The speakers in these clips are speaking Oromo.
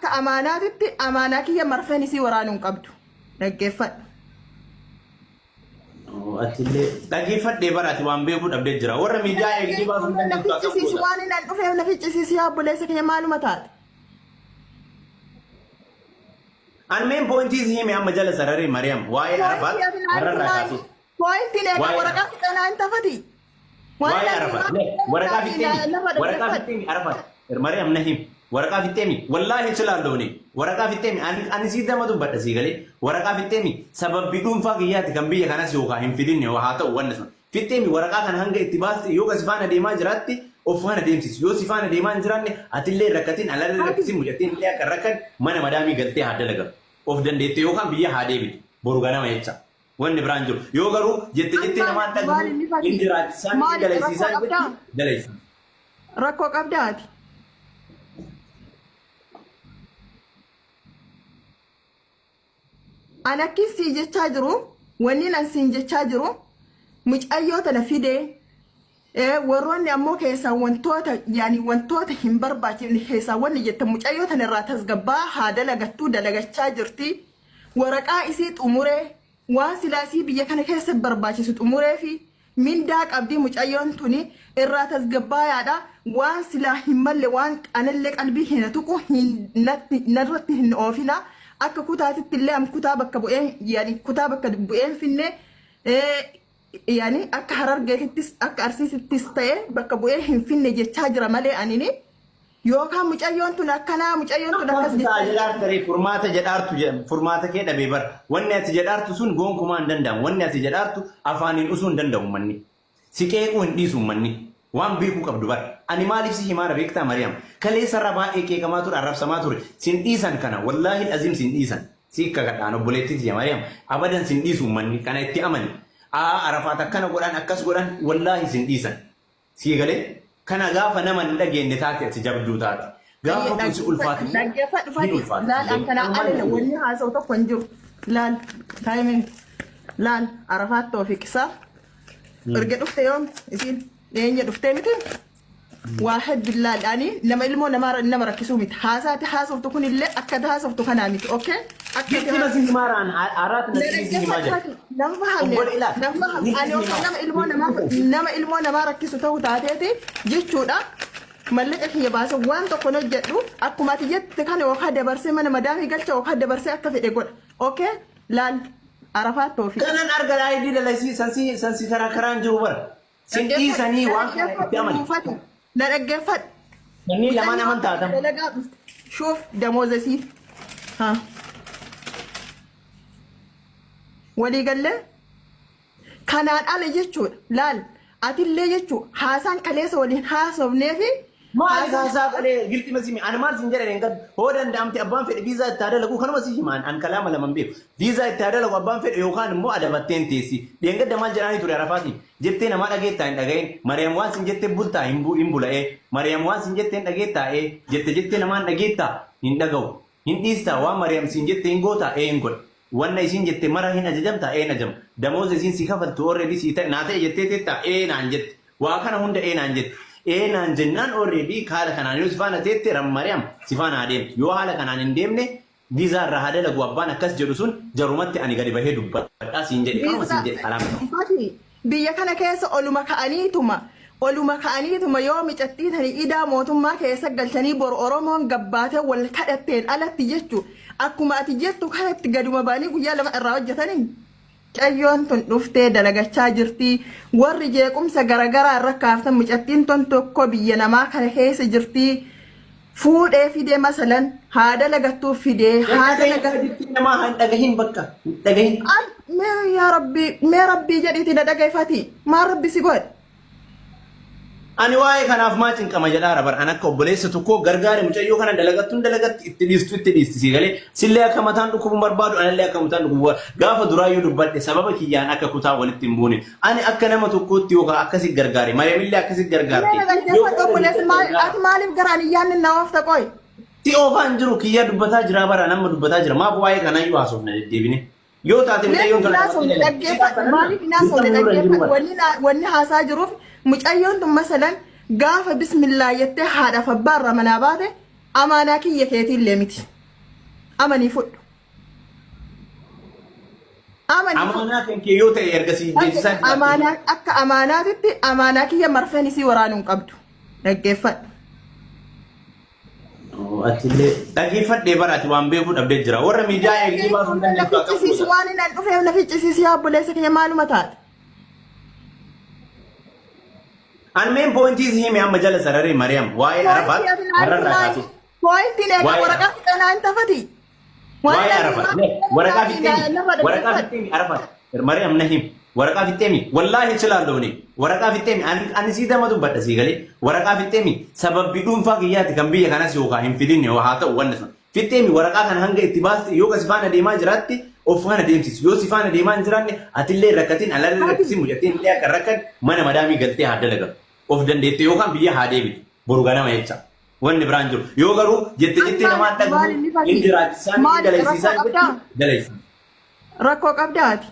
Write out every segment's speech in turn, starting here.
Akka amaanaatitti amaanaa kiyya marfeen isii waraanuu hin qabdu. Dhaggeeffadhu. Atillee dhaggeeffadhee bara ati waan beekuu dhabdee jira. Warra miidiyaa eegdee baasuu hin Na dandeessu akkam ficcisiisi goota? waan inni an dhufeef na ficcisiisi yaa obboleessa kiyya maaluma taate. An meen poointii si hime amma jala sararee Mariyaam waa'ee Arafaat Poointii ati naa warra irraa maali? kaasee. Poointiin egaa Waa'ee waraqaa fixee naa hin tafati. Waan Waa'ee natti Arafaat. himaa Le, waraqaa fi fixxeemi. lafa Waraqaa dhaggeeffadhu. fixxeemi Arafaat. Mariyaam na him. Waraqaa fixxeemi. Wallaahi chilaalloo ni. Waraqaa fixxeemi. Ani ani sii dama dubbadha sii galee. Waraqaa fixxeemi. Sababbi dhuunfaa kiyyaati kan biyya kanas yookaan hin fidinne haa ta'u wanni sun. Fixxeemi waraqaa kana hanga itti baaste yoo ka si faana deemaa jiraatte of faana deemsisi. Yoo si faana deemaa hin jiraanne atillee hin rakkatin alallee hin Ati rakkisin mucattiin illee akka hin rakkanne mana madaamii galtee haa dalagatu. Of dandeette yookaan biyya haa deebitu. Boru ganama jecha. Wanni biraan jiru. Yoo garuu jette an jettee maal namaan maal dhagahu inni hin fati jiraachisaan hin maal rakkoo dalaysiisaan qabdaa? jetti dalaysiisa. Rakkoo qabdaa ati? An akkin sii jechaa jiru wannin an siin jechaa jiru mucayyoo tana fidee warroonni ammoo keessaa wantoota yaani wantoota hin barbaachifne keessaa wanni jettan mucayyoo tana irraa tasgabbaa haa dalagattuu dalagachaa jirti waraqaa isii xumuree waan silaa isii biyya kana keessa barbaachisu xumuree fi Mindaa qabdii mucayyoon tuni irraa tasgabbaayaadha waan silaa hin malle waan anallee qalbii hina tuqu hin natti narratti hin oofina akka kutaatitti illee am kutaa bakka bu'een yani kutaa bakka bu'een finne yani akka harargeetittis akka arsiisittis ta'e bakka bu'ee hin finne jechaa jira malee anini Yookaan mucayyoon tun akkanaa mucayyoon tun akkas Akkamtu ta'a jettee. jedhaarta ree furmaata jedhaartu jedhama. Furmaata kee dhabee bar. Wanni ati jedhaartu sun gonkumaa hin danda'amu. Wanni ati jedhaartu afaaniin usuu hin danda'u ummanni. Si qeequu hin dhiisu ummanni. Waan beekuu qabdu bar. Ani maaliif si himaara beektaa Mariyaam? Kaleessarraa baay'ee qeeqamaa ture arrabsamaa ture. Sin dhiisan kana wallaahil aziim sin dhiisan. Si kakadhaan obboleettii tiyya Mariyaam abadan sin dhiisu ummanni. Kana itti amani. Aa Arafaat akkana godhan akkas godhan wallaahi sin dhiisan. Sii galee? Kana gaafa nama hin dhageenne taate ati jabduu taate. Gaafa kun si ulfaate immoo Dhaggeeffadhu hin fati. ulfaata. Laal an kanaa Kanumaan ala danda'u. wanni haasa'u tokko hin jiru. Laal taayimiin laal Arafaat Toofiq isaa erga dhufte yoom isiin dhiyeenya dhuftee miti waa hedduu laal ani nama ilmoo namaa nama rakkisuu miti haasaati haasoftu kun illee akka ati haasoftu kanaa miti okay akka ati Gilxima si himaaraan araat Na naqii si himaa jira. dhaggeeffadhu nan fahamne Obbole ilaal. nan fahamne ani osoo nama ilmoo namaa nama ilmoo namaa rakkisu ta'uu taateeti jechuudha mallaqa kiyya baase waan tokko hin hojjedhu akkuma ati jette kana yookaan dabarsee mana madaamii galcha yookaan dabarsee akka fedhe godha okay laal Arafaat Toofiq. Kanan arga ID dalasii sansi sansi karaa karaan jiru bara. Sin dhiisanii waan kana itti amani. Fati na dhaggeeffadhu. Kanneen lamaan amantaa tam. Dalagaa dhufte. Shuuf damooza isii. Haa. Walii gallee kanaan ala jechuudha. Laal atillee jechuu haasaan kaleessa waliin haasofnee fi Maali haasaa qalee gilxima simi ani maal sin jedhan hin gaddu hoo danda'amte abbaan fedhe viizaa itti haa dalagu kanuma si himaan an kalaama lama hin beeku viizaa itti haa dalagu abbaan fedhe yookaan immoo adabatteen teessi dheengadda maal jedhaanii ture arafaatiin jettee namaa dhageettaa hin dhagahin Mariyaam waan sin jette bultaa hin bu hin bula ee Mariyaam waan sin jette hin dhageettaa ee jette jettee namaan dhageettaa hin dhagahu hin dhiistaa waan Mariyaam siin jette hin gootaa ee hin godha Wanna isiin jette mara hin ajajamtaa? Ee hin ajama. Damooza isiin sii kafaltu already sii ta'e naa ta'e jettee teettaa? Ee naan jette. Waa kana hunda ee naan jette. Ee naan jennaan already haala kanaan yoo si faana teette Mariyaam si faana haa deemtu. Yoo haala kanaan hin deemne vizaa irraa haa dalagu abbaan akkas jedhu sun jarumatti ani gadi bahee dubbadha siin jedhe. Kanuma siin jedhe kalaama tokko. Fati, biyya kana keessa oluma ka'aniituma oluma ka'aniituma yoo micattii tani idaa mootummaa keessa galchanii boru Oromoon gabbaatee wal kadhatteen alatti jechu akkuma ati jettu kanatti gaduma ba'anii guyyaa lama irraa hojjetanii. Mucayyoon tun dhuftee dalagachaa jirti. Warri jeequmsa garagaraa irra kaaftan mucattiin tun tokko biyya namaa kana keessa jirti. Fuudhee fidee masalan haa dalagattuuf fidee haa dalagattu. Jettee namaa hin dhagahin bakka hin dhagahin. An mee yaa rabbii mee rabbii jedhiiti na dhaggeeffati maal rabbi si godhe. Ani waa'ee kanaaf maa cinqama jedhaara bar an akka obboleessa tokkoo gargaare mucayyoo kana dalagattuun dalagatti itti dhiistu itti dhiisti sii galee sillee akka mataan dhukkubu hin barbaadu anallee akka mataan dhukkubu gaafa duraayyuu dubbadhe sababa kiyyaan akka kutaa walitti hin buune ani akka nama tokkootti yookaan akkasi gargaare Maryamillee akkasi Mee gargaarte na dhaggeeffadhu obboleessa maal ati maaliif garaan hin yaadne na oofta qoy. Si oofaan jiru kiyya dubbataa jira bara nama dubbataa jira maaf waa'ee kanaayyuu haasofna deddeebine yoo taate Mee mucayyoon tana hin haasofne dhaggeeffadhu maaliif hin haasofne dhaggeeffadhu wanni wanni haasaa jiruuf mucayyoon tun masalan gaafa bismillaa jettee haadhaaf abbaa irraa manaa baate amaanaa kiyya keetiillee miti. Amanii fudhu. Amanii fudhu. Amaanaa kan kee yoo ta'e erga si deemsisaa jiraatte. Amaanaa akka amaanaatitti amaanaa kiyya marfeen isii waraanuu hin qabdu. Dhaggeeffadhu. Atillee dhaggeeffadhee bara ati waan beekuu dhabdee jira. Warra miidiyaa eegdee baasuu hin Na dandeessu akkam ficcisiisu goota? waan hin an dhufeef na ficcisiisi yaa obboleessa kiyya maaluma taate. An meen poointii si hime amma jala sararee Mariyaam waa'ee Arafaat har'arraa kaasee. Poointiin egaa Waa'ee waraqaa fixanaa hin tafati. Waa'ee Arafaat. Waraqaa fixxeemi. Waraqaa fixxeemi Arafaat. Mariyaam na him. Waraqaa fixxeemi. Wallaahi chilaallo ni. Waraqaa fixxeemi. Ani sii dama dubbadha sii galee. Waraqaa fixxeemi. Sababbi dhuunfaa kiyyaati kan biyya kanas yookaan hin fidinne haa ta'u wanni sun. Fixxeemi waraqaa kana hanga itti baaste yoo ka si faana deemaa jiraatte of faana deemsisi. Yoo si faana deemaa hin jiraanne atillee hin rakkatin alallee hin rakkisin mucattiin illee akka hin rakkanne mana madaamii galtee haa dalagatu. Of dandeette yookaan biyya haa deebitu. Boru ganama jecha. Wanni biraan jiru. Yoo garuu jette jettee Maal namaan maal dhagahu inni hin fakkii? jiraachisaan hin Maal rakkoo dalaysiisaan qabdaa? jetti dalaysiisa. Rakkoo qabdaa ati?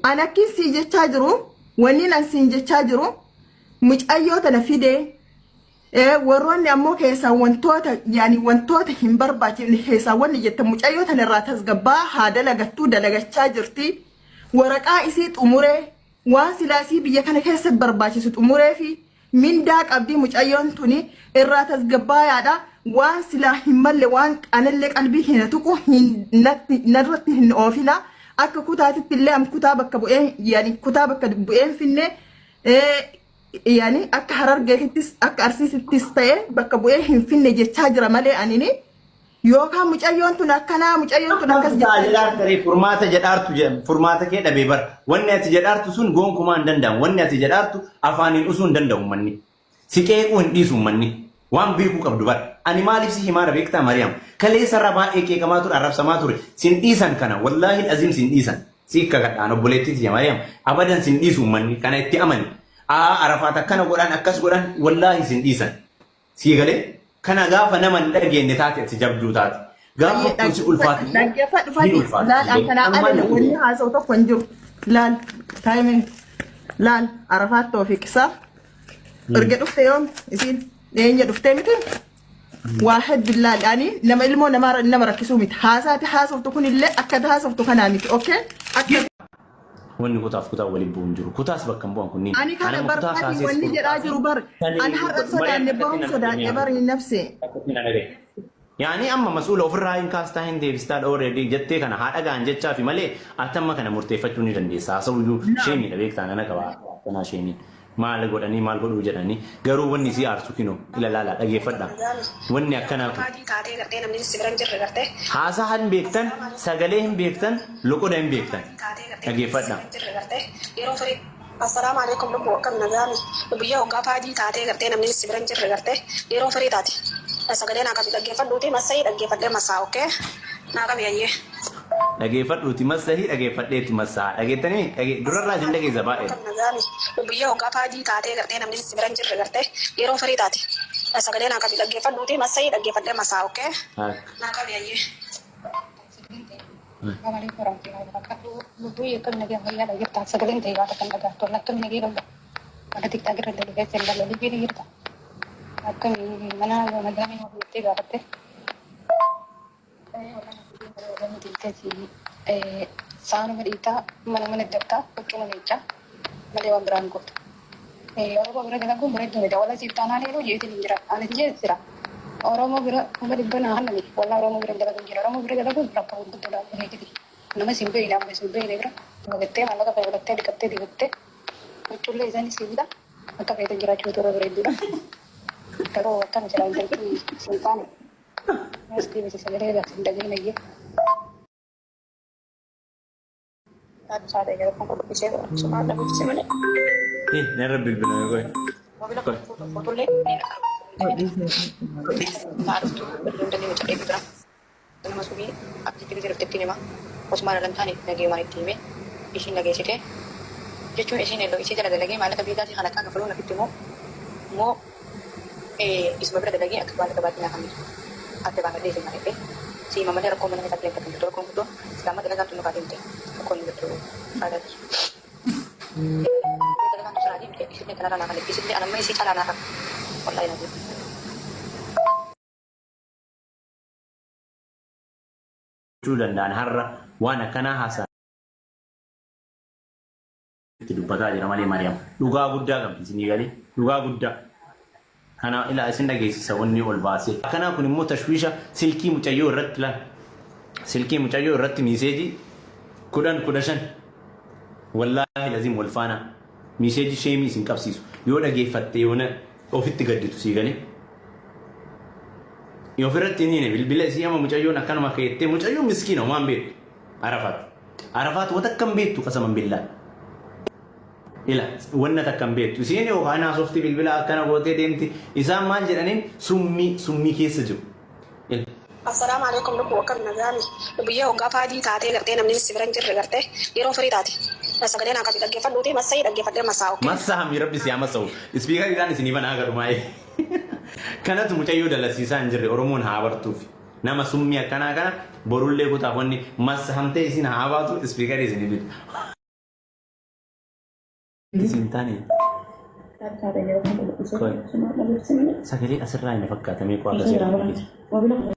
An akkin sii jechaa jiru wannin an siin jechaa jiru mucayyoo tana fidee warroonni ammoo keessaa wantoota yaani wantoota hin barbaachifne keessaa wanni jette mucayyoo tana irraa tasgabbaa haa dalagattuu dalagachaa jirti waraqaa isii xumuree waan silaa isii biyya kana keessa barbaachisu xumuree fi Mindaa qabdii mucayyoon tuni irraa tasgabbaayaadha waan silaa hin malle waan anallee qalbii hin tuqu hin natti narratti hin oofina akka kutaatitti illee am kutaa bakka bu'ee yani kutaa bakka bu'een finne yani akka harargeetittis akka arsiisittis ta'e bakka bu'ee hin finne jechaa jira malee anini Yookaan mucayyoon tun akkanaa mucayyoon tun akkas Taa jechaa jedhaarta ree furmaata jedhaartu furmaata kee dhabee bar. Wanni ati jedhaartu sun gonkumaa hin danda'amu. Wanni ati jedhaartu afaaniin usuu hin danda'u ummanni. Si qeequu hin dhiisu ummanni. Waan beekuu qabdu bar. Ani maaliif si himaara beektaa Mariyaam? Kaleessa irraa baay'ee qeeqamaa ture arrabsamaa ture. Sin dhiisan kana wallaahi aziim sin dhiisan. Si kakadhaan obboleettii tiyya Mariyaam abadan sin dhiisu ummanni kana itti amani. Aa Arafaat akkana godhan akkas godhan wallaahi sin dhiisan. Sii galee? Kana gaafa nama hin dhageenne taate ati jabduu taate. Gaafa kun si ulfaate immoo Dhaggeeffadhu hin fati. ulfaata. Laal Sii galee? akkanaa Amma ala na wanni dhibee. haasa'u tokko hin jiru. Laal taayimee. Laal Arafaat Toofiq isaa. Erga dhufte yoom isiin dhiyeenya dhuftee miti. Waa hedduu laal ani nama ilmoo nama nama rakkisuu miti. Haasaati haasoftu kunillee akka haasoftu kanaa miti. Okay? Akka Wanni kutaaf kutaa waliin bu'u hin jiru. Kutaas bakka hin bu'an kunniin. Ani kana Anama kutaa barbaadi kaasees wanni kun jedhaa kaasee jiru bar. sanii Ani har'a dubbatu. sodaanne Mari'aan boruun akkatti na sodaadhe dhageenye. bar hin nafse. Akkatti na dhagaye. Yaani amma masuula ofirraa hin kaastaa hin deebistaa already jettee kana haa dhaga'an jechaafi malee ati amma kana murteeffachuu ni dandeessa. Haasa'uyyuu sheemiidha beektaa nana qaba akkanaa sheemiin. Maal godhanii maal godhuu jedhanii garuu wanni isii aarsu kinoo ila laalaa dhageeffadhaa. Wanni akkanaa kun. Faadii taatee gartee namni si bira hin jirre gartee. Haasaa hin beektan, sagalee hin beektan, loqoda hin beektan. Faadii taatee gartee namni si bira Dhageeffadhaa. hin jirre gartee yeroo firii. Assalaamu alaikum lubbu akkam nagaami lubbiyyee hoggaa faadii taatee gartee namni si bira hin jirre gartee yeroo firii taate sagalee naa qabi dhaggeeffadhuuti massayii dhaggeeffadhee massaa okkee naa qabi ayyee. Dhageeffadhuuti massahii dhageeffadheetti massaha. Dhageettanii dhage durarraa isin dhageessa baay'ee. Akkam nagaami lubbiyyee hoggaa faadii taatee gartee namni si bira hin jirre gartee yeroo firii taate sagalee naa qabi dhaggeeffadhuuti massayii dhaggeeffadhee massaa okkee Akka. naa qabi ayyee. Assalamu alaikum warahmatullahi wabarakatuh. Lubbuyyee akkam nagee fayyaadha jirta. Sagaleen ta'e baata kan dhagaatu. Akkam nagee qabda. Warra tiktaak irra dalagee jiran lolii ni jirta. Akkami mana madaamii jettee gaafatte. Saanuma dhiitaa mana mana dabtaa huccuma miicaa malee waan biraan gootu. Oromoo bira dalaguun bareedduu miti. Wala siif taanaan yeroo jeetiin hin jira. Ani jee jira. Oromoo bira 400,000 naa hannani. Wala Oromoo bira dalaguun jira. Oromoo bira dalaguun rakkoo gurguddoodha bareediti. Nama sin beekne amma sin beekne bira galattee maallaqa fayyadattee dhiqattee dibattee huccuullee isaanis si bita. Akka feetan jiraachuu toora bareedduudha. Garuu akkam jira intalti sin taane. Asti miti sagalee irraa sin dhageenye. Taatu saadha yeroo kun dubbisee sumaa dhabuufse malee. Eh, narra bilbilame qoy. Moobila Qoy. footollee ni dhaqa. Taatu bilbiluu mucaa bira. Nama subii akkasitti gisee dhuftetti hima. Osuma dhalan taane nageemaan itti hime. Ishiin nageessite. Jechuun ishiin elloo isii jala dalagee maallaqa biizaasii kan akkaan kafaluu nafitti immoo immoo isuma bira dalagee akka maallaqa baatii naa kennitu. Adda baafadhee isin mari'adhee. Siima malee rakkoo mana keessatti akka jirtu rakkoon guddoon islaama dalagaan tun nufaa deemte rakkoon hin jirtu saadaati. Dalagaan tun siraa deemte isillee kanarraa naa kan isillee anamma isii caalaa naa kan. Wallaahi laziim. Gochuu danda'an har'a waan akkanaa haasa'an itti dubbataa jira malee Mariyaam dhugaa guddaa qabdi isinii galee dhugaa guddaa kana ilaa isin dhageessisa wanni ol baasee akkanaa kun immoo tashwiisha silkii mucayyoo irratti laal silkii mucayyoo irratti miiseejii 10 15 wallaahi laziim wal faana miiseejii sheemii isin qabsiisu yoo dhageeffatte yoona ofitti gadditu sii galee Ofirratti hin hiine bilbila isii amma mucayyoon akkanuma keettee mucayyoon miskiina homaa hin beektu. Arafaat. Arafaat wata akka hin beektu qasaman billaa. Ila wanna takka hin beektu. Isiin yookaan haasofti bilbila akkana gootee deemti. Isaan maal jedhaniin summii summii keessa jiru. Ila. Assalaamu alaikum lubbuu akkam nagaami biyya hoggaa faadii taatee gartee namni si bira hin jirre gartee yeroo firii taate sagalee naa qabi dhaggeeffadhuuti massayii dhaggeeffadhee massaa okkee. Massahami rabbi si haa massahu. Ispiikariidhaan isinii banaa haga dhumaa'ee. Kanatu mucayyoo dalasiisaa hin jirre Oromoon haa bartuuf. Nama summii akkanaa kana borullee kutaaf wanni massahamtee isin haa baatu ispiikarii isinii fida. Isin taane. Sagalee asirraa hin fakkaatamee qo'aa akkasii.